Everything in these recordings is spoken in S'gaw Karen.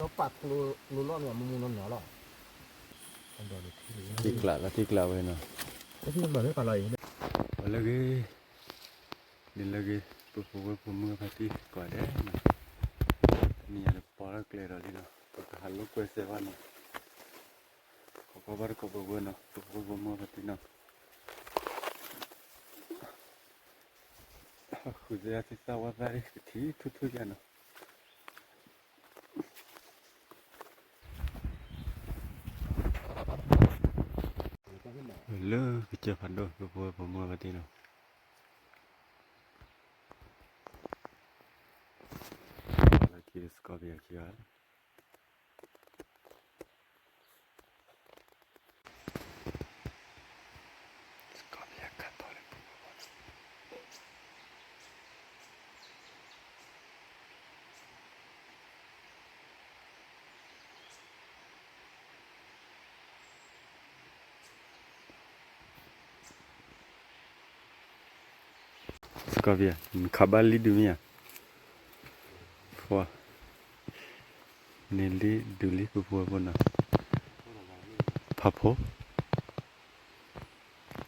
ပာ်ကျိလီၤမူမူနီၢ်နီၢ်လီၤ. ထံကျးလီၤ ထံကျးဝဲနီၤ. ပှၤလၢဂ့ၤ, ဒ်လၢဂ့ၤ ပဖိဝဲဖိမုၣ်ဖါတံၢ်ကိးဂၤဒဲးနီၤ. တနံၤညါန့ၣ် ပပီထီၣ်ကျဲဒီးလံနီၤ, ပကဟးလိာ်ကွဲစဲးဘၣ်နီၤ. ခိးကွၢ်ဘၣ်တကိးပဝဲနီၤ ပဖိဝဲဖိမုၣ်ဖါတံၢ်နီၤ. ဃုာ်စ့အသံသၣ်ဝၣ်သၣ် ကထံၣ်ထူၣ်ထူၣ်ယါနီၤ. လၢကစၢၢ်ဖးဒိၣ် ပဖိဝဲဖိမုၣ်ဖါတံၢ်နီၤ. လၢခံ scorpion ခံဂၤ scorpion ခးတီၢ်လၢ scorpion နခးဘၣ်လံဒုးမ့ၢ်ဧါ. ပှၤ န့ၣ်လံဒုးလံ ပဖိဝဲဖိနီၤ. ဖးဖိ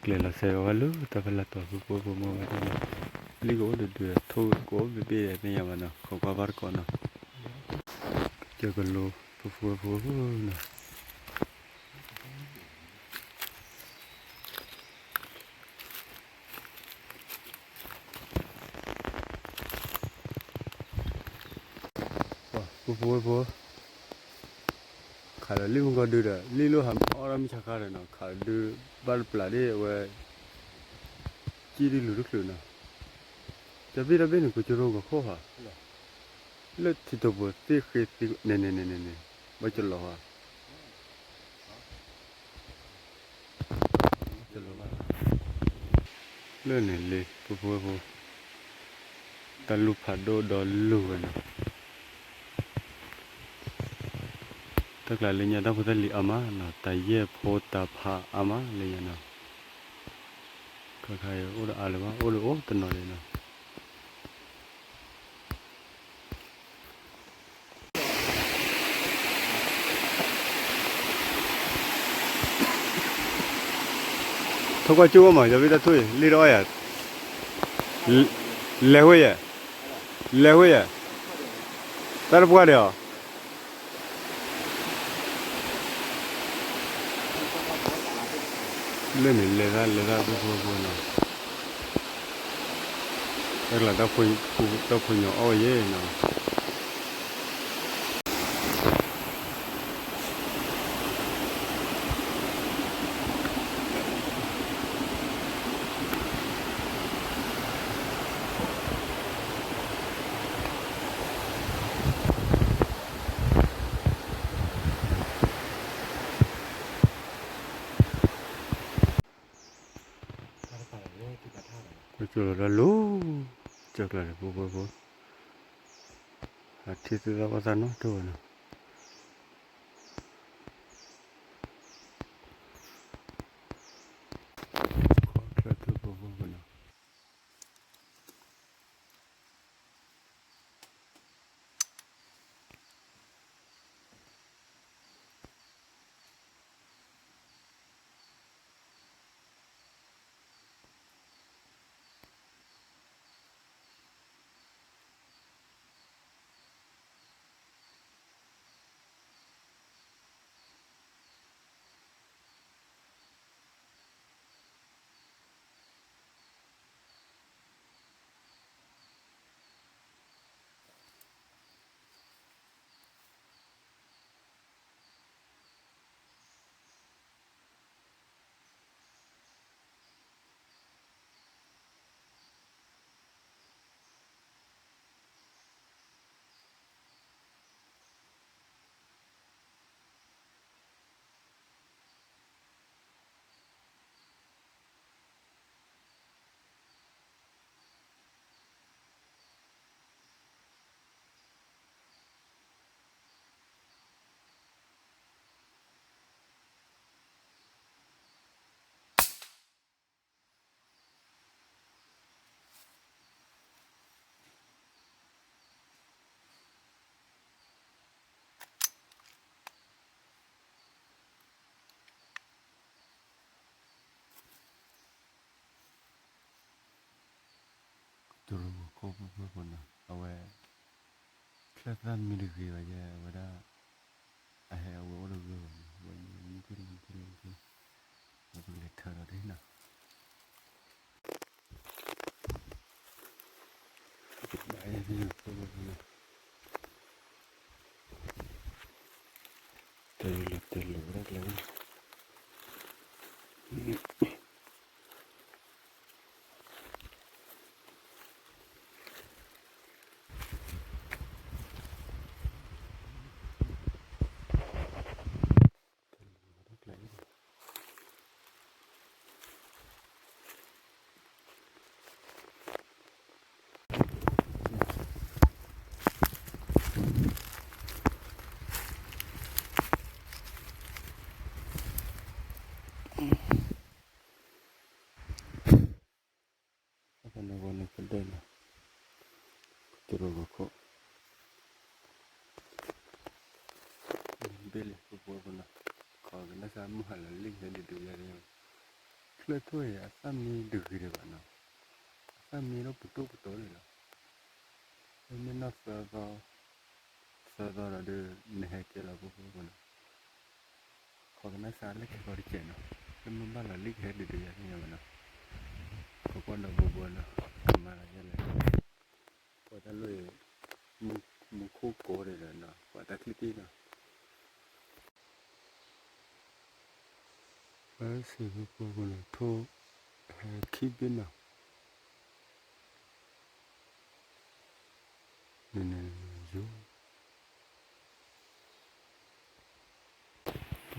ကျဲၤလီၤစဲးကဝဲလၢတၢ်ဖဲလၢ်တီၤ ပဖိဝဲဖိမုၣ်ဖါတံၢ်နီၤ. လံကအိၣ်ဒုးဒုး ထိၣ်ကအိၣ်ဘ့ၣ်ဘ့ၣ် သ့ၣ်ညါဘၣ်နီၤ, ခိးကွၢ်ဘၣ်တကိးနီၤ. ကစၢၢ်ကလိ ပဖိဝဲဖိနီၤ. ပဖိဝဲဖိ ခးလီၤလံမုၢ်ကီၢ်ဒုဒီး လံလိၣ်ဟးအီၣ်ဒီးမုၢ်ဆါခါဒီးနီၤ, ခးဒုဘၣ်တပျၢ်ဒ်အဝဲ ကံၣ်ဒုလူၤတချုးနီၤ. တဘ့ၣ်တဘ့ၣ်န့ၣ် ကစရိကခိၣ်ဟး လၢထံတဘိသ့ၣ်ဃ့သ့ၣ် န့ၣ်န့ၣ်န့ၣ်န့ၣ် ဘၣ်ကလီၤဟး လၢန့ၣ်လံ ပဖိဝဲဖိ တၢ်လူၢ်ဖးဒိၣ်ဒီလူၢ်ဝဲနီၤ. တၢ်ကျးလၢညါတၢ်ဖိတၢ်လံၤအါမးနီၤ, တၢ်ယဲၢ်ဖိတၢ်ဖးအါမးလၢညါနီၤ. ခါခါအံၤအိၣ်ဒီးအါလၢၤဘၣ် အိၣ်ဒီးအိၣ်တနီၤဒဲးနီၤ. ထိၣ်ကွၢ်ကၠိဝဲမး ယဘ့ၣ်တၢ်ထိၣ်အံၤ လံတအီၣ်ယၤ လဲၤဝဲယဲၢ် လဲၤဝဲယဲၢ် တၢ်တပှၢ်ဒီးအီၤ လၢန့ၣ်လဲၤသၣ်လဲၤသၣ် ပဖိဝဲဖိနီၤ. တၢ်ကျးတၢ်ဖိညိၣ်အီၣ်ဝဲယဲၢ်နီၤ. ပကၠိလီၤတၢ်လီၤ ကၠိကျါန့ၣ် ပဖိဝဲဖိ အထံၣ်သ့ၣ်သၣ်ဘၣ်သၣ်နီတဝဲနီၤ. ခီၣ်ချၢၣ်ထူၣ်ပဖိဝဲနီၤ. တရူးခိၣ်ဖိဖိဖိနီၤ အဝဲ ချၢၣ်သၣ်မံတဂ့ၤဘၣ်ယဲ အဝဲဒၣ် အဟဲအဝဲအိၣ်တဂ့ၤဘၣ်နီၤ ဝဲမံထံၣ်တမံထံၣ်တမံထံၣ် ဝဲပလဲၤထၢဒီးတနီၤ တၢ်လီၤတဲာ်လီၤဝဲဒၣ်ကျဲ အဃိန့ၣ်ဂီၢ်န့ၣ်ကဒဲၣ်နီၤ ကတရူးဂီၤခိၣ် ဘ့ၣ်လံဖိဖိဖိနီၤ ခိးကနၣ်စၢ်မုၢ်ဟါလီၤလံၣ်ကဟဲဒုးဒုးယၤန့ၣ် ချၢၣ်ထိၣ်အံၤ အသၣ်မံတဂ့ၤဒံးဘၣ်နီၤ အသၣ်မံဒီးပတိၢ်ပတီၤန့ၣ်လီၤ မ့ၢ်နီၢ်သၢသီ သၢသီဒီးဒုး နဟဲကဲလီၤဖိဖိဖိနီၤ ခိးကနၣ်စၢ်လၢခံခီတကဲးနီၤ လၢမ့ၢ်ဘၣ်လီၤလံၣ်ကဟဲဒုးဒုးယၤန့ၣ်မနီၤ ခိးကွၢ်ဒီးဘိဘိနီၤ ကမၤလီၤယဲလဲၣ် ပှၤတၢ်လီၢ်အံၤ မူခိၣ်ကိးဒံးဒီးနီၤ ပှၤတၢ်ချံတ့ၢ်နီၤ ပှၤစံးဖိဖိဖိနီၤ ထိၣ်ဟဲခံဘ့ၣ်နီၤ နနယိ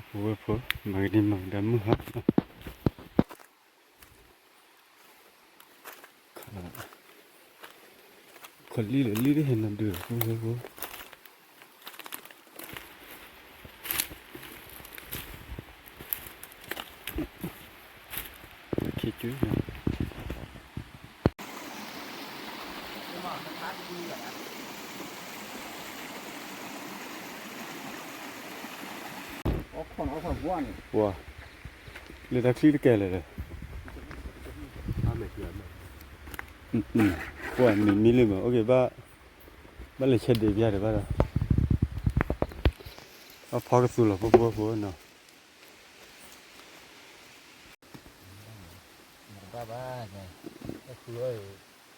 ပဝဲဖိ မၤကဒံမၤကဒါမုၢ်ဟါ ခီလံၣ်လၢလံၣ်တဟဲနၤဒုးဖိဖိဖိ ခ့ကၠူ ပှၤ လၢတၢ်ချံတကဲလဲၣ်ဒီး ပှၤမံၤမံၤလံမး အိၣ်က့ၤဘၣ် ဘၣ်လဲၤဆဲးဒံးပျၢ်ဒီးဘၣ်ဒီး အဖီကသူလီၤဖိဖိဖိနီၤ ဘၣ်ဘၣ် တၢ်ဃုအီၣ်အံၤ ဃုန့ၣ် အီၣ်ဝဲ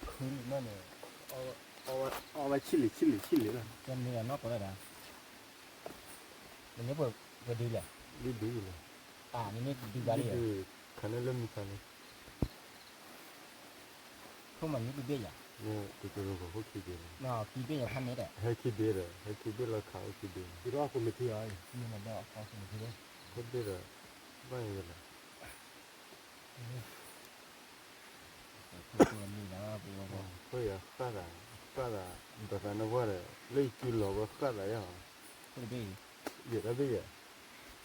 ဆံးလံဆံးလံဆံးလံလီၤ တမ့ၢ်အနီၢ်ကီၢ်လၢဒၣ် နမ့ၢ်ပှဲၤဒုလဲၣ် ဒုဒုလီၤ နမ့ၢ်ဒုဘၣ်လံ ဒုဒု ခါန့ၣ်လၢမုၢ်ခါန့ၣ် ခိၣ်မၤနံၤတဘ့ၣ်ယၤ တကရူၢ်ခိၣ်ခံဘ့ၣ်လီၤ ခံဘ့ၣ်ယၤဖးန့ၣ်ဒီး ဟဲခံဘ့ၣ်ဒီး ဟဲခံဘ့ၣ်လီၤခးအိၣ်ခံဘ့ၣ် ခံဘ့ၣ်ဒီး ဘၣ်ယၤလီၤ ခိၣ်ယၤဃၣ်သး ဃၣ်သး ဒီးသးနဝၢ်ဒီး လၢယစုလီၤဝဲဃၣ်သးယါ ယဲၢ်တဘ့ၣ်ယဲၢ် ယဲၢ်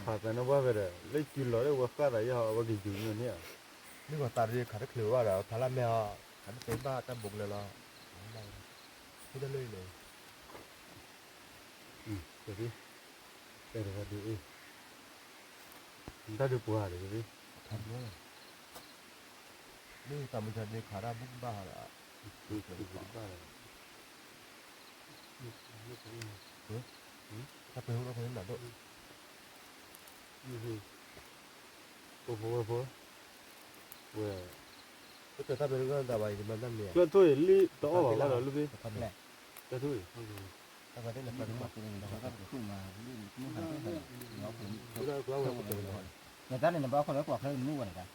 ခးသးနဝၢ်ဖဲဒီး လၢယစုလီၤဒီးဝဲဃၣ်သးယါ အဝဲကယူၤမ့ၢ်န့ၣ်ဧါ မ့ၢ်ဂီၤသးတခးတချုးဘၣ်ဒီး ဖးလၢမဲအီၤ ခးတသ့ဘၣ်တၢ်ဘိးကလၢာ်လီၤ ဟ့ၣ်တၢ်လၢအံၤန့ၣ် တဲတဂၤဒုးအ့ၣ် တၢ်ဒုးပှၤတဂ့ၤ မ့ၢ်တၢ်မုၢ်တၢ်ဒ့ခးတၢ်ဘူၣ်ကဘၣ်ဟးဒီး ဘၣ်လီၤ တၢ်ပှ့ၤဟိၣ်ထီၣ်ဖဲန့ၣ်နၤဒိၣ် အိၣ်ဖိဝဲဖိ ဝဲ တၢ်ပှ့ၤတၢ်ဘၣ်အံၤ တမၤတၢ်မ့ၢ် ကျၢၢ်ထိၣ်အံၤလံတအီၣ်ဘၣ်ဘၣ်ဒီးလူၢ်သ့ၣ် ကျၢၢ်ထိၣ်အံၤ နတၢ်န့ၣ်နဘၣ်အိၣ်ခိးလၢပှၤဖဲမုၢ်ဝဲန့ၣ် လဲၤ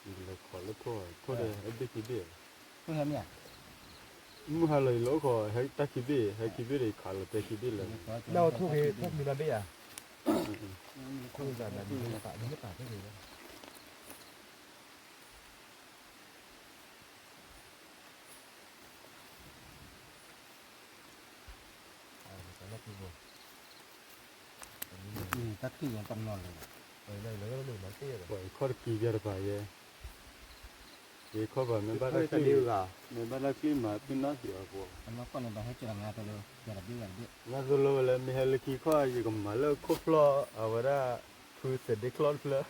ခီလၢထိၣ် ထိၣ်ဒီးဟဲဘ့ၣ်ခံဘ့ၣ် မုၢ်ဟါလီၤအံၤလၢအိၣ်ခိးဟဲတၢ်ခံဘ့ၣ် ဟဲခံဘ့ၣ်ဒီးခးလီၤတဲခံဘ့ၣ်လၢ တၢ်အိၣ်ထိၣ်ဂ့ၤ ထိၣ်မံၤမၤဘ့ၣ်ယၤ ထိၣ်မံၤမၤဘ့ၣ်ယၤ တၢ်ခံးတၢ်နီၢ်လၢာ် ပှၤခီၣ်တကံၤပျၢ်တပၤယဲ ယခီၣ်ဘၣ်မ့ၢ်ဘၣ်တၢ်ချံ မ့ၢ်ဘၣ်တၢ်ချံမၤသ့ၣ်နီၣ်စံးအီၤပှၤ နသိလီၤဝဲလၢမ့ၢ်ဟဲလၢခံခီၣ် ယကမၤလၢခိၣ်ဖျီၣ်အဝဲဒၣ် ဖုသဲးဒ့ချီတဖျၢၣ်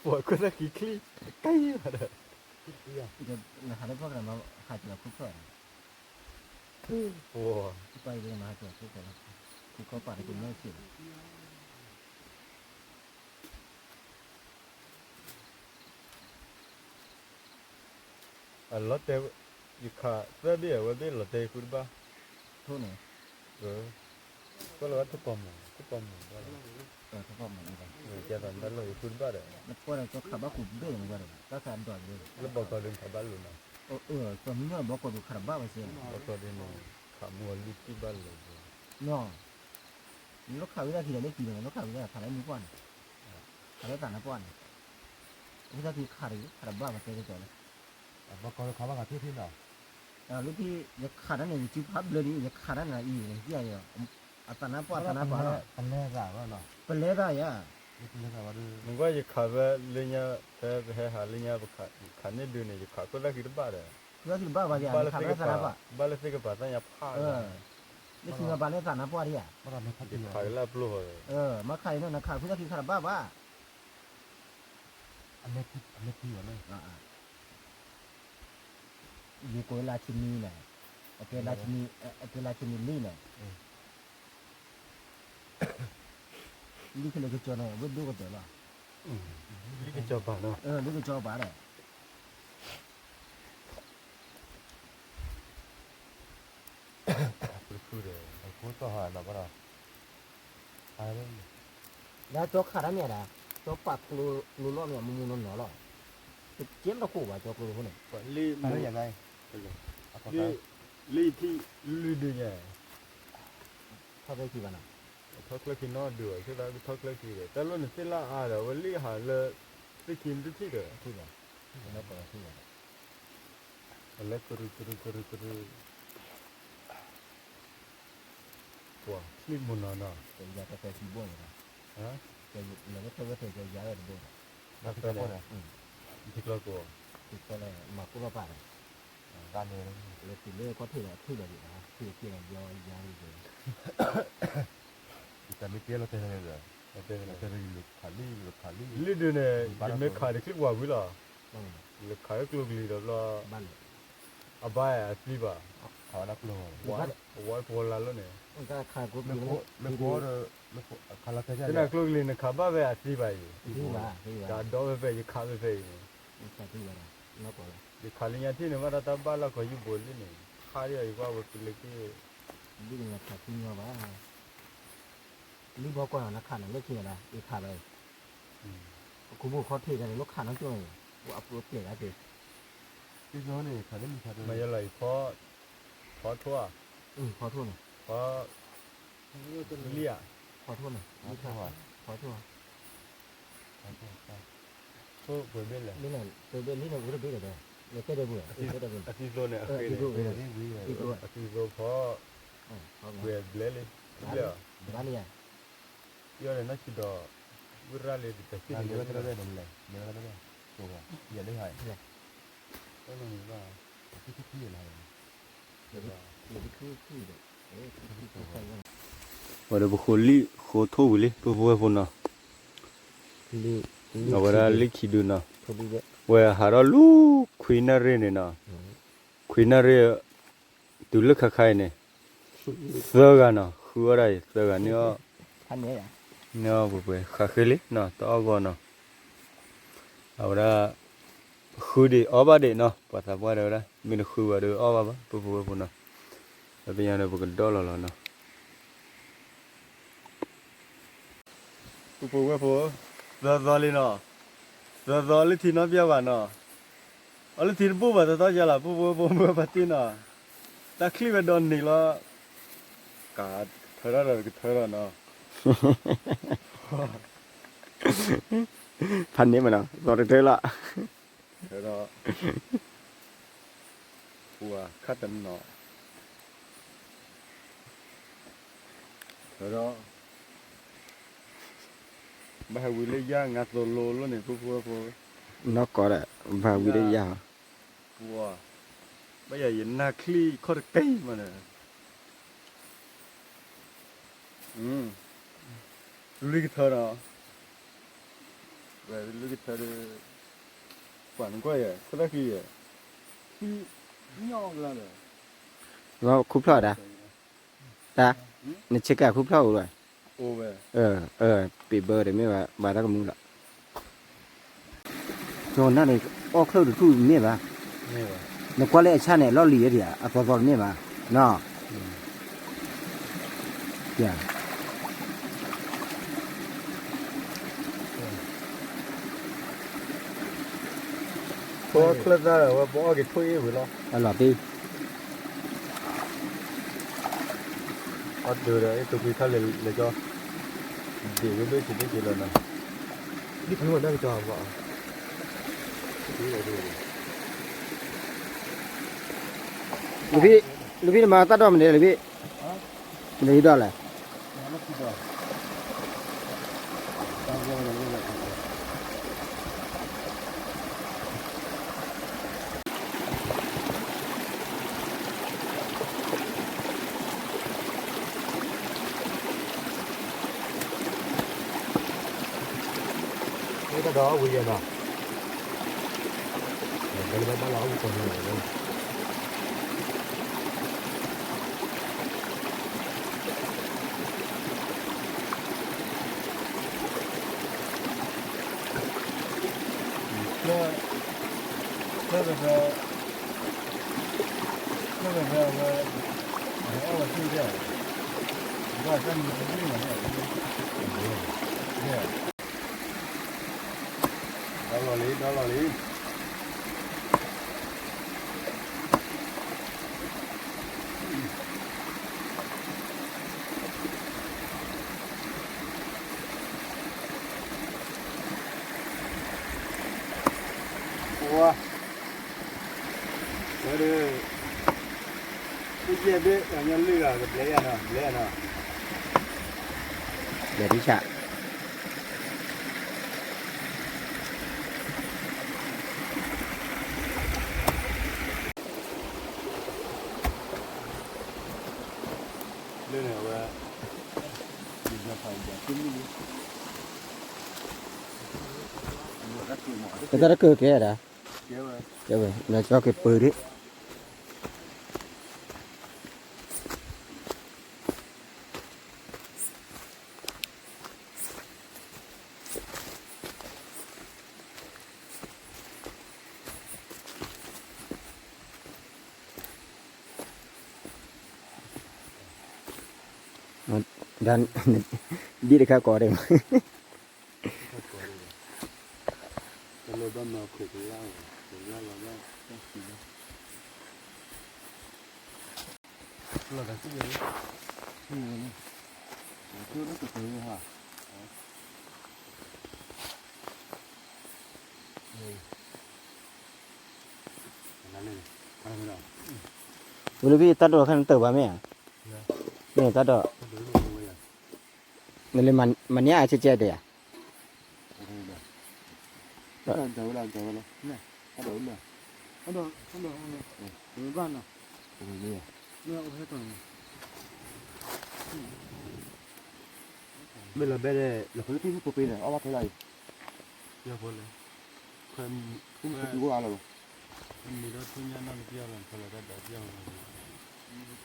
ပှၤခိၣ်သၣ်ခံချံ တကဲယံၤဘၣ်ဒီး နဟးလၢဖီၣ်ကနၣ်မၤဟးက့ၤလီၤခူခီၣ်, ပှၤအံၤမၤဟးက့ၤလီၤခူခီၣ်လီၤ, ခူခီၣ်ပာ်တက့ၢ်နီၢ်ဆံးလီၤ. အလီၤတဲာ်, ယခးသၢဘ့ၣ်အဝဲဘ့ၣ်လီၤတဲာ်ဃုတဘၣ်, ထိၣ်န့ၣ်, ကွၢ်လီၤဝဲထိၣ်ပိာ်မုၣ်, ထိၣ်ပိာ်မုၣ်ဘၣ်လီၤ, ထိၣ်ပိာ်မုၣ်, ကဲသးမတၤလီၤယဃုတဘၣ်ဒီး, နကွၢ်ဒီးကၠီခးဘၣ်ဃုာ်ဘ့ၣ်န့ၣ်ဝဲဒီး တၢ်ခးဒိးလၢ, လၢဘီကီးဒုးနခးဘၣ်လိာ်နီၤ, ကၠီမံညီၣ်ဘီကီးဒုးခးတဘၣ်ဝဲစ့ၢ်, ဘီကီးဒုးန့ၣ်, ခးမူအလံၢ်တံၢ်ဘၣ်လိာ်ဘီ, နီၤ နလိၣ်ခးဝံၤဒၣ်ခံဒီးလၢခံန့ၣ် နလိၣ်ခးဝံၤဒၣ်ခးလၢမူပှၢ်န့ၣ်, ခးလၢသးနါပှၢ်န့ၣ်, အဃိသတးက့ၤခးတဂ့ၤ ခးတဘၣ်ဘၣ်တဲကၠီလၢ, ဘီကီးလၢခးဘၣ်ခးသ့ၣ်သ့ၣ်နီၤ, လၢခံ ယခးတၢ်န့ၣ် ယစုဖးဘျၢဒ် ယခးတၢ်န့ၣ်အံၤ အသးနါပှၢ် သးနါပှၢ်လီၤ, ပလဲသးယၤ, နကွၢ်ယခးဖဲလၢညါ ဖဲပဟဲဟးလၢညါ ယခးန့ၢ်ဒုးန့ၣ် ယခးခိၣ်သၣ်ခံတဘၣ်ဒီး, ခးသၣ်ခံတဘၣ်ဘၣ်ယၤ နခးလၢသးနါပှၢ်, ဘၣ်လၢသ့ၣ်ကပၤသၣ်ညါဖးလီၤ, လၢခံမ့ၢ်ဘၣ်လၢသးနါပှၢ်ဒ်ယၤ, ယခးကလၢအပျိၢ်ဃီ, မ့ၢ်ခးအံၤန့ၣ် နခးခိၣ်သၣ်ခံခးတဘၣ်ဘၣ် ယကိးလၢဆံနံၤန့ၣ်, အကဲလၢဆံနံၤ, အကဲလၢဆံနံၤလံန့ၣ်, လံခဲလၢာ်ကစီၤန့ၣ် အဝဲဒိၣ်ကတၢၢ်လီၤ, လံကစီၤပၤ, လံကစီၤပၤဒီး, ဖုဒီး အခိၣ်တီၢ်ဟးနီၤဘၣ်ဒီး လၢကၠီခးတၢ်မ့ၢ်ဒၣ်, ကၠီပာ်ကျိလီၤမ့ၢ်မူမူနီၢ်နီၢ်လီၤ, တကဲမ့ၢ်တခိၣ်ဘၣ် ကၠီကျိဖိန့ၣ်, လံထံၣ်လွံၢ်ဒုညါ, ထီၣ်ချၢခံဘၣ်နီၤ, ထီၣ်ချၢခံနီၢ်ဒုးဘၣ် ဆၢသးကထီၣ်ချၢခံဒီး တၢ်လီၢ်န့ၣ်သ့ၣ်လၢအါဒီး အဝဲလံဟးလၢ သ့ၣ်ခံတထံၣ်ဒီး, လၢကရူၢ်ကရူၢ်ကရူၢ်ကရူၢ်, ပှၤချံၣ်မူနီၤနီၤ, လၢထီၣ်ဝဲထဲကယၤဝဲတဘိဒီး, ထံကျီကိး, ထံကျီကိး, ထံကျီလၢမၤကိၢ်ဘၣ်ပာ်ဒီး, လၢတုၤလၢခီၣ်ထံးဒီးအထံၣ်လီၤဒံး, ထံၣ်က့ၤလီၤယၤယၤလံဒီး, တၢ်မ့ၢ်ကဲလီၤတဲာ်န့ၣ်ဒီး, တဲာ်န့ၣ်, လံဒုန့ၣ် ယမ့ၢ်ခးဒီးချံၣ်ပှၤဝံၤလီၤ, ယခးလၢကျိကလံၤဒီးဘျီ, အဘါအသံဘၣ်, အဝဲပှၤလၢ်လီၤန့ၣ်, သနာ်ကျိကလံၤန့ၣ်ခးဘၣ်ဖဲအသံဘၣ်အံၤ, တၢ်ဒီဖဲဖဲယခးဖဲဖဲအံၤန့ၣ်, ယခးလၢညါထံၣ်န့ၣ် ဘၣ်ဒီးတၢ်ဘၣ်လၢခီယုၢ်ဘိလံန့ၣ်, ခါဒံးအံၤကွၢ်ဝဲပလ့ၤက့ၢ်, ဒ်န့ၣ်ခးထံညီဘၣ် လံဘီကွၢ်နီၤ နခးနီၤ လၢခံန့ၣ်ဒီး ယခးဘၣ်အံၤ, အခိၣ်ဘိခီထံးတၢ်န့ၣ် လၢခးနီၤကၠိန့ၣ်, အပျဲၢ်ဒၣ်က့ၤ, မ့ၢ်ယလီၤအံၤ, ဖီထိၣ်ဧါ, ဖီထိၣ်န့ၣ်, လံဧါ, ဖီထိၣ်န့ၣ်, ထိၣ်ပှဲၤဘ့ၣ်လဲၣ်, ပှဲၤဘ့ၣ်လံန့ၣ် အိၣ်တဘ့ၣ်ဒီး, အသံသိန့ၣ်, အသံသိဖီ, ပှဲၤဘျဲၣ်လံ, ဘျဲၣ်ဧါ, ယီၤဒီးနီၢ်ဆံးဒီး, ဝံၣ်ရၣ်လံတတၢ်ခံန့ၣ်, ဝဲဒီးပဃိလံၣ်ဃိထိၣ်ဝံၤလံ ပဖိဝဲဖိနီၤ, အဝဲဒၣ်လံခံဒုနီၤ, ဝဲဟးထီၣ်လူၤခွံနၣ်ရံၣ်န့ၣ်နီၤ, ခွံနၣ်ရံၣ်, တုၤလၢခါခါအံၤန့ၣ်, သၢဂၤနီၤ ဃုအီၣ်ဒၣ်အံၤ သၢဂၤန့ၣ်အီၣ်, န့ၣ်အီၣ်ပှဲၤပှဲၤ ဃးဃ့လံနီၤ တအီၣ်ဂီၢ်နီၤ, အဝဲဒၣ် ဃုဒံးအီၣ်ဘၣ်ဒံးနီၤ ပှၤသးပှၢ်တဲဝဲဒၣ် မ့ၢ်တဃုဘၣ်ဒီးအီၣ်ဘၣ်ဘၣ် ပဖိဝဲဖိနီၤ, ဒီးပညီဒီးပကဒီၣ်လီၤလီၤနီၤ ပဖိဝဲဖိ, သၢသီလံနီၤ, သၢသီလၢထံနီၣ်ပျၢ်ဘၣ်နီၤ, အီလၢထံတဘိၣ်ဘၣ်သၢသီယါလီၤ ပဖိဝဲဖိမ့ၢ်ပှၤတ့ၢ်နီၤ, တၢ်ချံၣ်ဝဲဒီးန့ၢ်လီၤ, ကထၢထီၣ်ဒီးကထၢထီၣ်နီၤ, ဖးန့ၣ်မနီၤ သီတထၢလီၤ ထၢထီၣ်, ပှၤခါတနီၤ, ထၢထီၣ်, ဘၣ်ဟဲဝံၤလၢယၤ ငါသိၣ်လိလိန့ၣ် ဖိဖိဖိ, နီၢ်ကီၢ်ဒီး ဘၣ်ဝံၤလၢယၤ, ပှၤ, ဘၣ်ယၤယနၢ်ချံၣ်ခီၣ်တကဲမးန့ၣ် လွံၢ်ကထၢဒီး, ဝဲလွံၢ်ကထၢဒီး, ပှၤနကွၢ်ယဲ ခိၣ်သၣ်ခံယဲ ခူၣ်ဖျီၣ်ဒၣ်, တၢ်, နဆ့ကၤခူၣ်ဖျီၣ်အိၣ်လီၤ, ပ့ၤဘၢတမ့ၢ်ဘၣ် ဘၣ်တၢ်ကမူလီၤ, ကၠီနၢ်န့ၣ် အီၣ်ချၢၣ်တထူၣ်မ့ၢ်ဘၣ်, နကွၢ်လၢအဆၣ်န့ၣ် အလီၢ်လံၤဝဲဒၣ် အသီသီတမ့ၢ်ဘၣ်, နီၢ် ပအီၣ်ချၢၣ်သၣ်ဒီးဝဲပအီၣ်က့ၤထိၣ်အ့ၣ်ဝံၤလီၤ, အလီၤသ့, အီၣ်ဒုးဒီးအ့ၣ်တူၤဖံခါလဲၣ်လဲၣ်ကၠီ, ဒ့ၣ်ဝဲဘ့ၣ်ဆံးဘ့ၣ်ဆံးလီၤနီၤ, ဒ်ဖဲဝဲဒၣ်ကၠီအဘၣ် လၢဖံ, လၢဖံနမၤတၢ်ဒိၣ်မနုၤလဲၣ်ဖံ, မနုၤဒိၣ်လဲၣ်, တၢ်ဒီးအဝံၤယဲၢ်နီၤ, ဘဲလၢဘၣ်ဘၣ်လီၤအဝံၤကီၢ်န့ၣ် ဒီလီၤလံ ဒီလီၤလံ. ဝဲဒၣ် သူၣ်ကဲၣ်ဘ့ၣ် ပှၤညီလုၢ်ဂၤကဘျဲယၤနီၤ ဘျဲယၤနီၤ ဘျဲဒ်ဆၣ် လၢန့ၣ်ဝဲ တၢ်တကၢၢ်ကဲဒၣ် ကဲဝဲ နကၠီက့ၤပၢၤဒၣ် ဒ်တခါကိးဒံး ဝံၤလၢဖံတၢ်ဒိၣ်ခါနတၢၢ်ဘၣ်မ့ၢ်ဧါ, မ့ၢ်တၢ်ဒိၣ်, နလၢမၤန့ၢ်အါကဲကဲဒံးဧါ, မ့ၢ်လီၤဘဲဒၣ် လီၤဖဲလၢပပ့ၤန့ၣ် အီၣ်ဘၣ်ထဲလီၤအံၤ, ယဲၢ်ဖိလဲၣ်, ခွဲမံၤ, ခွဲမံၤတပျီလီၤ, ခွဲမံၤဒီးထူၣ်ညါနီၢ်တပျီလီၤ, ခွဲလီၤတၢ်ဒၣ်ပျီလီၤ,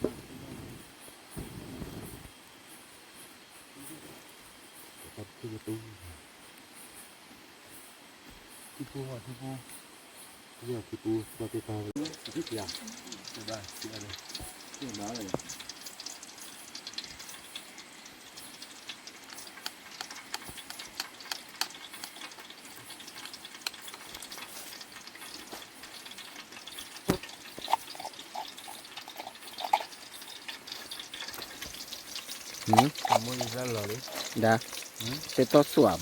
ထူၣ်ပူၤ, ထူၣ်ပူၤ, ထူၣ်ပူၤ, ထူၣ်ပူၤ, ထူၣ်ပူၤ, ဒၣ်, တတီၢ်စွၣ်မး,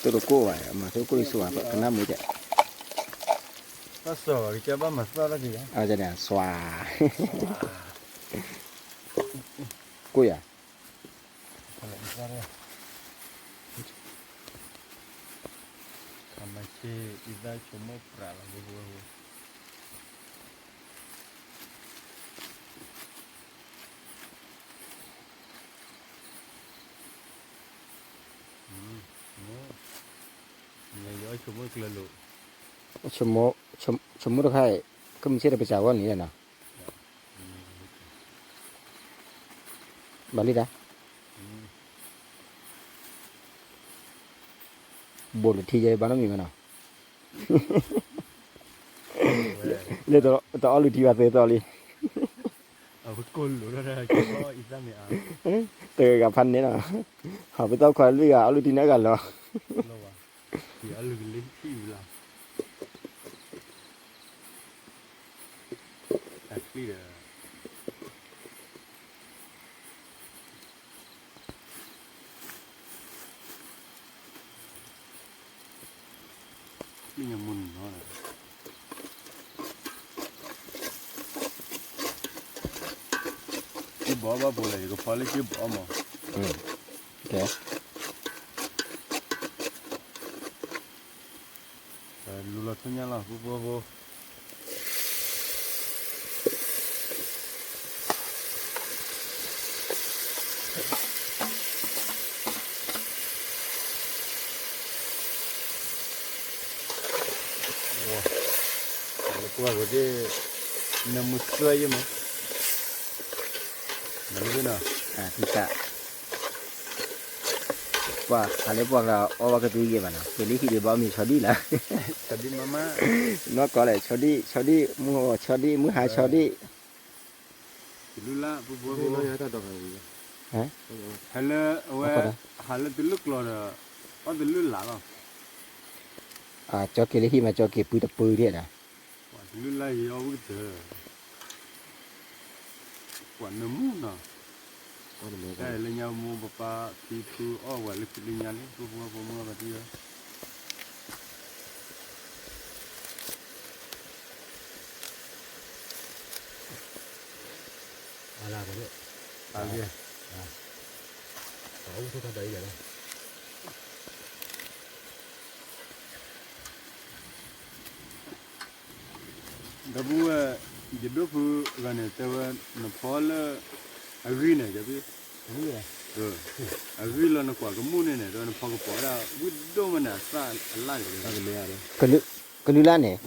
တကိၣ်ဘၣ် မၤသကိၣ်ယစွၣ် ကနၣ်မူကဲ, စွၣ်, ကိၣ်ယၤ ခမဆ့ အံသၣ်ဆိကမိၣ်ပြးလီၤဝဲဝဲဝဲ, လဲၤယီၤဆိကမိၣ်ကျၢၤလိာ် ဆိကမိၣ်တခါအံၤ ကမုၢ်ဆ့ၣ်တပစၢ်ဝဲန့ၣ်နီၤ, ဘၣ်လံတၢ်, ဘိးလၢထံယဲဘၣ်နီတမံၤဘၣ်နီၤ, လၢတအီၣ်လုၢ်ထံဘၣ်သ့သိးလံ, တဂၤဂၤဖးန့ၣ်နီၤ, ဟးပသီခွါလွံၢ်ဂၤ အီၣ်လုၢ်ထံန့ၣ်အဂၤလီၤ. က့ဘီဘၣ်ဖိလဲၣ် ယကဖီလၢက့ဘီမး, လူလီၤထူညါလီၤ ပူဖိဖိ လၢပှၢ်ပူၤဒ် နမုၢ်သွဲယဲမး နလၢနီၤ ပှၤဟးလၢပှၢ်ကျါအီၣ်ဘၣ်ကသူယဲၢ်ဘၣ်နီၤ က့ၤလၢဟံၣ်ဒံးဘၣ်မ့ၢ်ဆီဒံၣ်လၢ နီၢ်ကီၢ်လဲၣ် ဆီဒံၣ် ဆီဒံၣ် မုၢ်ဂီၤဆီဒံၣ် မုၢ်ဟါဆီဒံၣ် တလူလၢပူဖိဖိ ဟဲလၢအဝဲ ဟးလၢတလူကျီၢ်ဒီး အီၣ်တလူလၢ်လီၤ ကၠီက့ၤလၢဟံၣ်မး ကၠီက့ၤပှံတပှံဒ်ဒၣ် ပှၤတလုၢ်လၢ်ယံၤအီၣ်ဝံၣ်ကတၢၢ် ပှၤနၢမူနီၤ တၢ်လၢညါမိၢ်ပပၢ်ဖံဖုအီၣ်ပှၤလၢခံလၢညါလံ ပှၤဖိမုၣ်ဘၣ်တံၢ်လီၤ အလၢ အလၢ ဒီပုၢ်ဝဲၢ် ယဒိၣ်ဖုဂၤန့ၣ် တဲဝဲ နဖီလၢ အဂံၢ်န့ၣ် အဂံၢ်လီၤနကွၢ်ကမူၣ်န့ၣ်န့ၣ် တဲဝဲနဖီကပီၤဒၣ် ဝံၣ်ဒိၣ်မးန့ၣ် အသၣ်အလၣ်န့ၣ် ကလုာ်လၢ်န့ၣ်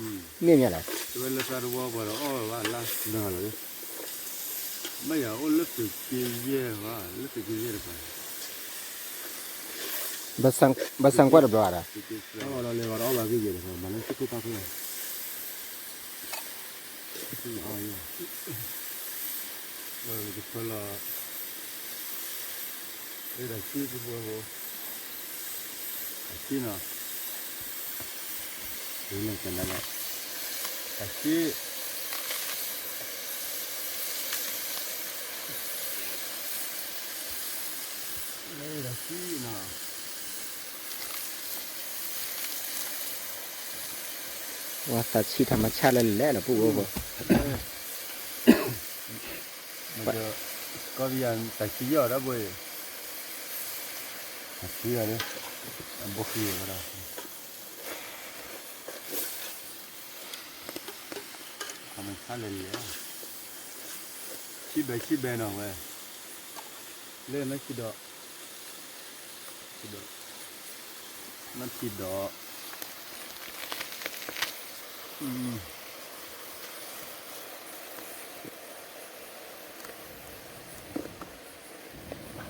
မ့ၢ်မ့ၢ်လဲၣ် တဲဝဲလၢသၣ်တဝီပှၤဒီးအီၣ်ဝဲဘၣ်အလၣ် ဘၣ်ယၤအိၣ်လၢသုးက့ယဲၢ်ဘၣ် လၢသုးက့ယဲၢ်တပၤ ဘၣ်ဆၣ်ကွၢ်တဘျီဧါဒီး အီၣ်ဒီးလဲၤဝဲဒီးအီၣ်ဘၣ်ဂ့ၢ်ယဲၢ်တပၤ မၤလၢသုခိၣ်သၣ်ခိၣ် ကဖၢလီၤ လၢတၢ်စံၣ်ပူဖိဖိ တၢ်စံၣ်နီၤ လၢကနၣ်လၢ တၢ်စံၣ် လၢတၢ်စံၣ်နီၤ ဝဲသးဆံးထီၣ်မၤဆါလၢလဲၣ်လီၤ ပူဖိဖိ ကီၢ်ပယီၤတၢ်ဆံးယီၤဒီးဘိ တၢ်ဆံးယီၤန့ၣ် အဘိဃံဝဲဒၣ် ထီၣ်မၤဆါလၢလဲၣ် ဆံးဘဲဆံးဘဲနီၤဝဲ လၢနီၢ်ဆံးဒီး ဆံးဒီး နီၢ်ဆံးဒီး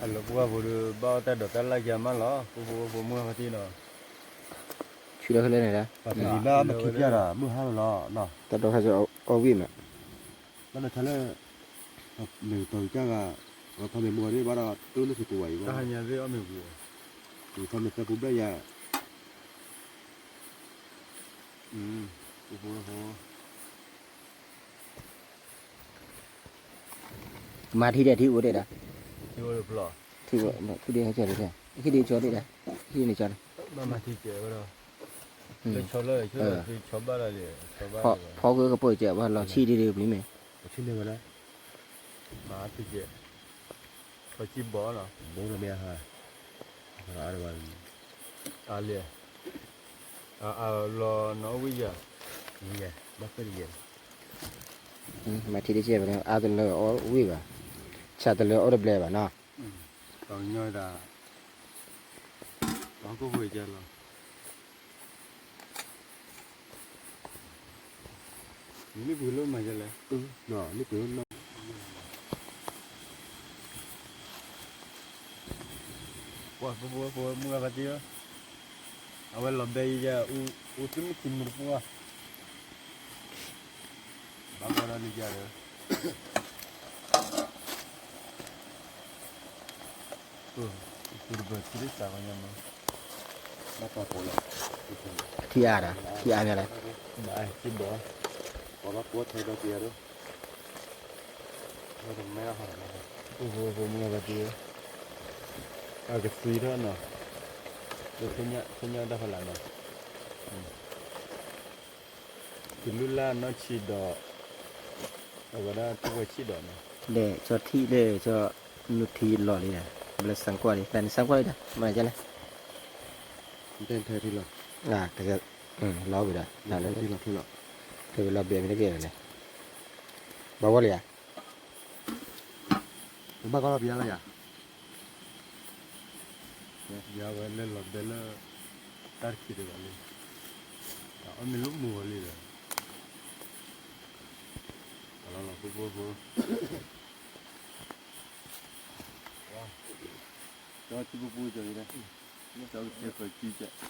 အလၢပှၢ်ပူၤဒီး ဘၣ်အီၣ်တၢ်ဒိးတၢ်လၢ်ယါမးလီၤ ပူဖိဖိမုၢ်ဟါတံၢ်နီၤ ဆူလၢခဲလၢာ်န့ၣ်ဒီး ပကဘၣ်မၤခံပျၢ်ဒီး မုၢ်ဟါလီၤလီၤ တၢ်ဒိးခါဆူအီၣ်ဝံၣ်မး ဘၣ်ဒီးထါလၢ မ့ၢ်ကတီၤကစၢ်ဂၤ အဝဲဖီမ့ၢ်မူအီၤဒ်ဘၣ်ဒီး တိၢ်လၢသုကိးဝဲအံၤဘၣ် တၢ်ဟါညါသ့ၣ်အီၣ်မ့ၢ်ပူၤ ယဖီမ့ၢ်သၢပူၤဘျဲၣ်ယၤ ပူဖိ မၤထံဒဲးထံအိၣ်ဒဲးဒီး ထံအိၣ်ဖျိ ထံအိၣ်ဖျိဒဲးဟဲကၢ်ဒဲး ဟံၣ်ဒံးကၠီဒဲးဒီး ဟံၣ်န့ၣ်ကၠီန့ၣ် မၤမၤထံကဲးဝဲဒီး လၢဆီလၢ ဆီဘၣ်လီၤ ဖီကကပိာ်ကဲးဝဲလီၤ ဆံၣ်ဒံးဒံးပျံၤမ့ၢ် ဆံၣ်န့ၢ်ဝဲလၢ မၤထံကဲး ဖီကံဘီလီၤ ဘိလီၤမ့ၢ်ဟါ အါလီၤ အါလီၤနီၣ်ဝံၣ်ယၤ ဘၣ်ဖဲတယဲၢ် မၤထံတကဲး အါတလၢအီၣ်ဝံၣ်ဘၣ် ဆၣ်တလၢအီၣ်တဘျဲဘၣ်နီၤ ပှၤကညီဒၣ် ပှၤဟီၣ်ခိၣ်ဖိကဲလီၤ လံပှ့ၤလၢမၤယလဲၣ်, လံပှ့ၤလၢနီၢ်, ပှၤဖိဖိဖိမုၢ်ဂၤဖါတံၢ်ဧၢ, အဝဲလီၤဘဲယဲယဲ, အူသုမုၢ်ခံမုၢ်တပူၤဧါ, ဘၣ်ကွၢ်ဒီးလံယဲဒီး ထံအါဒီး ထံအါမးလဲၣ်, ပှၤဘၣ်ကွၢ်ထဲဒီးကယၤဒီး, အိၣ်ဖိဖိမုၢ်ဂၤဘၣ်တံၢ်, အကသွံထီၣ်နီၤ, လၢဖဲညၣ်တၢ်ဖီလာ်နီၤ, တုၤလုၢ်လၢ်နီၢ်ဆံးဒီး, အဝဲဒၣ်ထူၣ်ဝဲဆံးဒီးနီၤ, လဲၣ် ကၠီထံၣ်လဲၣ် ကၠီ နုၢ်ထံလီၤလံ, ဘျၢစၣ်ကွၢ်လံ တၢ်န့ၣ်စၣ်ကွၢ်လံဒီး မၤကလဲၣ်, တၢ်ထၢထံလီၤ, လီၤဝံၤဒီး ထၢဝံၤလီၤဘဲမ့ၢ်တကဲလၢၤလဲၣ်, ဘၣ်ဝဲလံဧါ, ဘၣ်ကီလီၤပယါလီၤယၤ ယၤဝဲလၢလီၤဘဲလၢ တၢ်တခံးတဂၤလံ, အီၣ်မ့ၢ်လၢမုၢ်ဝဲလံဒီး, လီၤလီၤဖိဖိဖိ, ကၠီထံပူၤပူၤကၠီအံၤဒၣ်, ကၠီကစဲးဖၢကံကဲး ဘီထီၣ်လ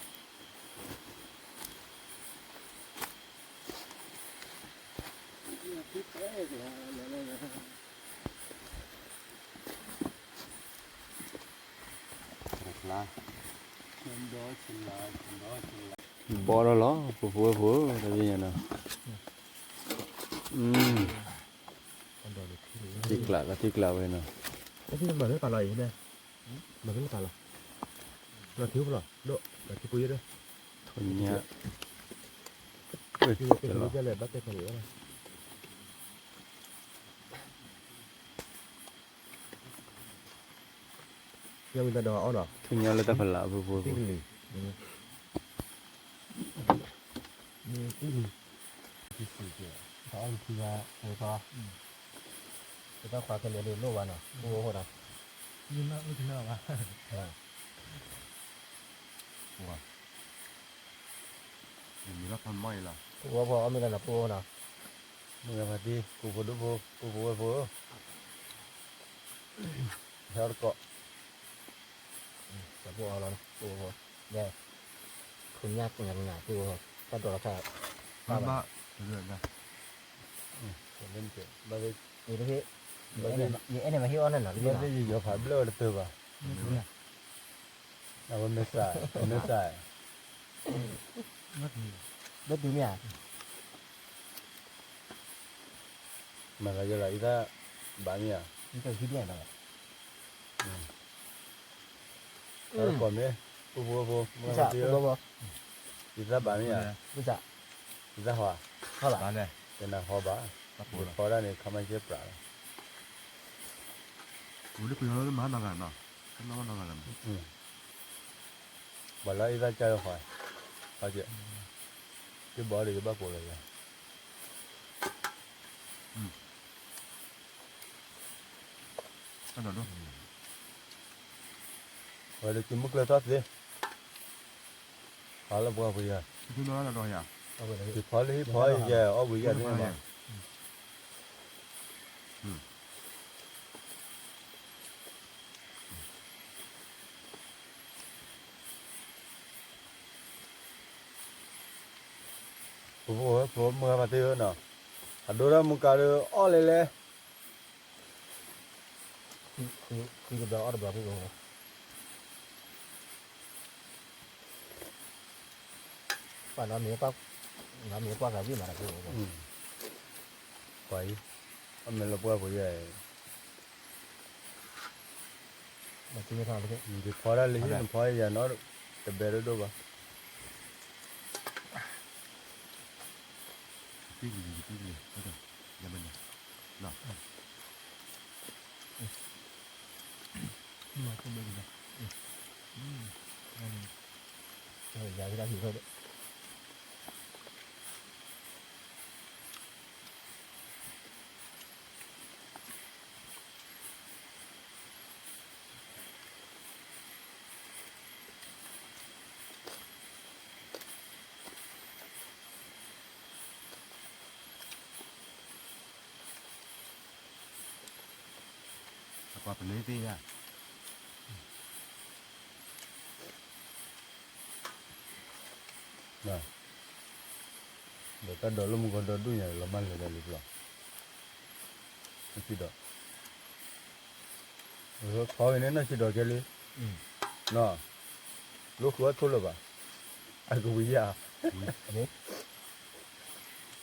ီၤ ဖိဖိဝဲဖိ တၢ်ပညိၣ်နီၤ, ထံကျးလီၤ ထံကျးဝဲနီၤ, မၤလၢပာ်လီၤအံၤန့ၣ်, မၤလၢပာ်လီၤ, လီၤထံဖိလီၤ ဒိၣ် လီၤထံဖိယဲၢ်ဒိၣ်, ညါ, ယဝံၤတၢ်ဒီးအီၣ်နီၤ, ထူၣ်ညါလၢတၢ်ဖီလာ်အပူၤပူၤ, တၢ်အီၣ်ထူၣ်ညါ, ပတၢ်ခွါခဲလၢာ်ဒိၣ်လိၣ်ဘၣ်နီၤ, ပအိၣ်ဒီး, ပအိၣ်ဖီအီၣ်မ့ၢ်လၢနီၤ ပအိၣ်နီၤ, မုၢ်ဂၤဖါတံၢ် ပူဖိဒိၣ်ဖိ ပူဖိဝဲၢ်ဖိဧၢ, ဟဲအီၣ်တကိး, ပအိၣ်အီၣ်လီၤ ပအိၣ်ဖိ, ယဲ, ခိၣ်ညါကညးကညး ပအိၣ်ဖိ, တၢ်ဒိးလီၤခါ, ဘၣ်ဘၣ်, ယအဲၣ်န့ၣ်မၤဟ့ၣ်အီၣ်န့ၣ်နီၤ ဘၣ်သ့ၣ်ယယီၤဖးဘျၢဝဲတတၢၢ်ဘၣ်, အဝဲမ့ၢ်စး, မ့ၢ်စး, ဘၣ်တုၤမ့ၢ်ဧါ, မၤသးယဲလီၤ အံသၣ်ဘၣ်မ့ၢ်ဧါ, တၢ်ကိးမ့ၢ်, ပူဖိဝဲၢ်ဖိ, အံသၣ်ဘၣ်မ့ၢ်ဧါ, အံသၣ်ဟီ, ကနၢ်ဟီဘၣ်, ယဖီဒၣ်န့ၣ် ခါမ့ၢ်ကဲပြးလီၤ, ပှၤလၢအံသၣ်ကၢ်လၢဃီ, ကဘၣ်ဒီးယဘၣ်ကိးလီၤယၤ, ဝဲလၢကမုၢ်ကျၢၢ်ထီၣ်သ့, ဟးလၢပှၤပယီၤ, ယဖီလၢဟံၣ်ဖီယဲ အီၣ်ဘှံးယဲသ့ၣ်ဘၣ် ပဖိဝဲၢ်ဖိမုၢ်ဂၤဖါတံၢ်ဧၢနီၤ, အဒိဒၣ်မူကါဒီးအီၣ်လဲၣ်လဲၣ်, ပှၤနီၤမ့ၢ်, နီၤမ့ၢ်ပှၤဂၤဝံၣ်မးတၢ်ဖိ, ပှၤအံၤ, အမ့ၢ်လၢပှၤဖိယဲ, ယဖီဒၣ်လၢဟံၣ်နဖီယၤနီၤ, တဘဲဒိၣ်ဒိၣ်ဘၣ်, ယၤကဒၣ်ဟံၣ်ဖဲဒၣ် ပ ပလ့သ့ၣ်ညါ ဒီးတၢ်ဒိးလၢမူကီၢ်ဒီဒူၣ်ညါ လီၤမၢ်လဲၤဒီးလံပျီ နီၢ်ဆံးဒီး ခီဝဲန့ၣ်နီၢ်ဆံးဒီးကဲလံ နီၢ် လိၣ်ဃုအီၣ်ထိၣ်လၢၤဘၣ် အကဝံၤယၤ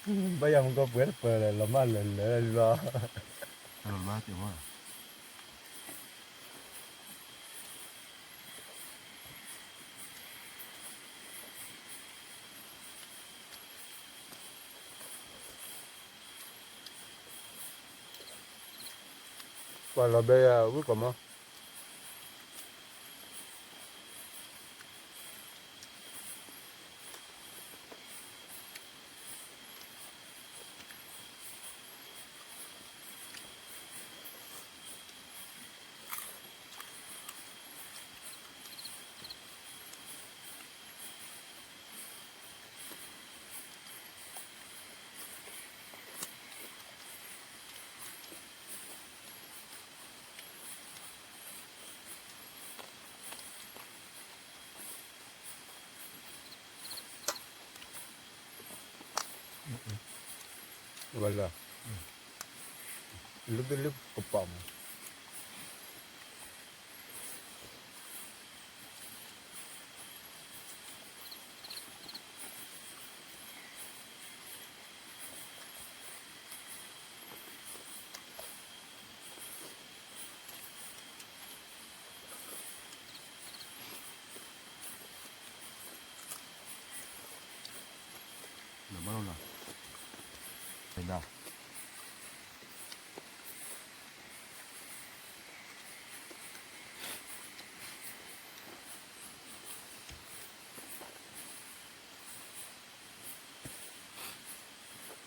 ဘၣ်ယၤမူကီၢ်ပှဲၤတပၢၤလဲၣ် လီၤမၢ်လဲၤလဲၤလံလီၤ ပှၤလီၤဘဲယၤဝံၣ်ကီးမး ဝဲလၢ လၢဘ့ၣ်လၢကပီၤမး နဘၣ်လီၤလီၤ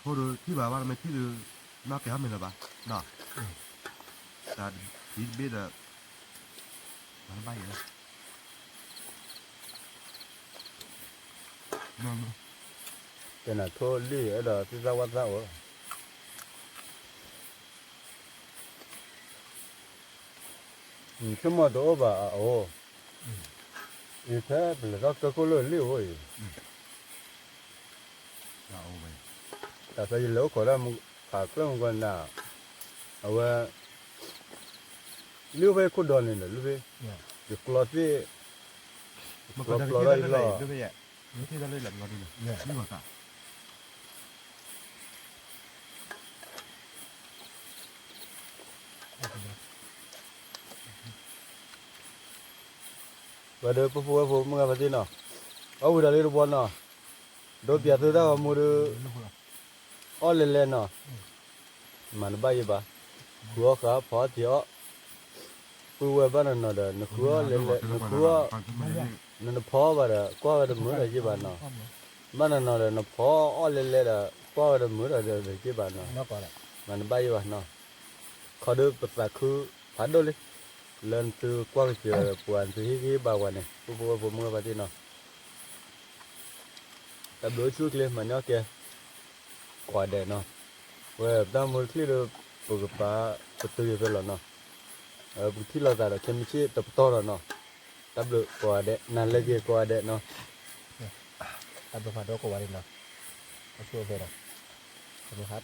ဖိဒိၣ်ထံၣ်ဘၣ်ဘၣ်မ့ၢ်ထံၣ်ဒီး နီၢ်ကဲၤဟီၣ်မ့ၢ်လၢၤဘၣ် ဒီး တၢ်ဒ်တဘ့ၣ်ဒီး မၤတဘၣ်ယဲ တဲနၤထိၣ်လံၢ်အဲၣ်ဒိးသ့ၣ်သၣ်ဝၣ်သၣ်အိၣ် ဆိကမိၣ်တအိၣ်ဘၣ်အအိၣ် အံၤဖဲပလဲၤထီၣ်ကၢခိၣ်လၢလံၢ်အိၣ်အံၤ တၢ်ဖဲယလဲၤအိၣ်ခိးဒၣ်မူခးကျၢၢ်မူကီၢ်နၤ အဝဲ လံၢ်အိၣ်ဖဲခိၣ်ဒီးန့ၣ်ဒီး လံၢ်ဖဲ ယကျီသ့ၣ် ကျီကျီထီၣ်အံၤလီၤ ဝဲဒီးပဖိဝဲဖိမုၢ်ဂၤဖါတံၢ်နီၤ အီၣ်ဝံၤဒီးလၢတဘီနီၤ ဒိပျးသုတၢ်ဂီၤမူဒီး အီၣ်လဲၤလဲၤနီၤ မၤတဘၣ်ယံၤဘၣ် ဃုအီၣ်ဃာ်ဖီအီၣ်ထံးအီၣ် ပုၢ်ဝဲၢ်ဘၣ်နီၤနီၤဒီး နဃုအီၣ်လဲၤလဲၤ နဃုအီၣ် နနဖီအီၣ်ဘၣ်ဒီး ကွၢ်ဝဲတမုာ်ဒီးယံၤဘၣ်နီၤ ဘၣ်နီၤနီၤဒီး နဖီအီၣ်လဲၤလဲၤဒီး ကွၢ်ဝဲတမုာ်ဒီးယံၤဘၣ်နီၤ မၤတဘၣ်ယံၤဘၣ်နီၤ ခီဒုပသးခုဖးဒိၣ်လံ လၢနသုကွၢ်ကစၢ်ပှၤ နသုဟ့ၣ်ဂံၢ်ဟ့ၣ်ဘါပှၤန့ၣ် ပုၢ်ဖိဝဲၢ်ဖိမုၢ်ဂၤဖါတံၢ်နီၤ တၢ်ဘျုးအိၣ်ဆူၣ်အိၣ်ချ့ မၤန့ၢ်အီၣ်ကဲ ကိးဂၤဒဲးနီၤ ဝဲပတၢ်မူတချံၣ်ဒီး ပကပာ်ပတုာ်ယဖဲလီၤနီၤ ပကထံၣ်လိာ်သးဒီးခဲမုၢ်ဆ့ၣ်တပတီၢ်ဒီးနီၤ တၢ်ဘျုးကိးဂၤဒဲး နၤလၢက့ၤကိးဂၤဒဲးနီၤ တၢ်ဘျုးဖးဒိၣ်ကိးဂၤဒဲးနီၤ အဆိၣ်ဖဲဒီး ကမုၢ်ဟါ